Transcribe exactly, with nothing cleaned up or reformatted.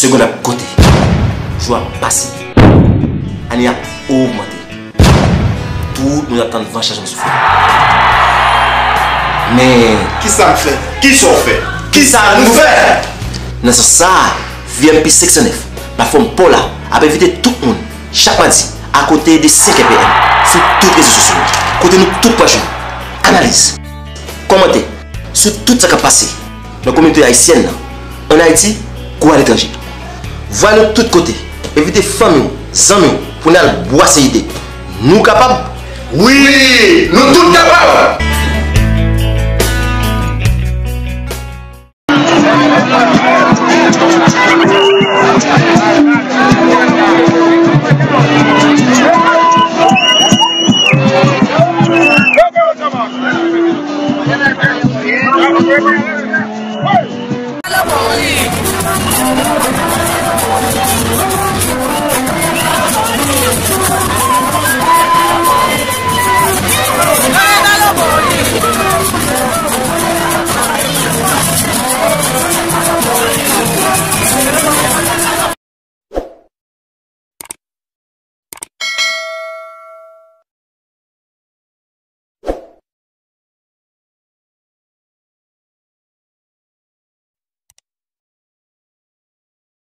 Segonn ap konte. Jou ap pase. Ane ap ogmante. Tout moun ap tann van chanjman soufle. Men kisa m fè? Kisa w fè? Kisa nou fè? Nan sans sa a, V M P senk san nèf, platfòm pa w la, ap envite tout moun, chak madi, akote de senkè P M, sou tout rezo sosyo yo, kote nou tout pral jwenn analiz, kòmantè sou tout sa k ap pase nan kominote ayisyèn nan, ann Ayiti kou aletranje. Voye nou tout kote, envite fanmi w, zanmi w pou n al bwase ide. Nou kapab! Wi, nou tout kapab!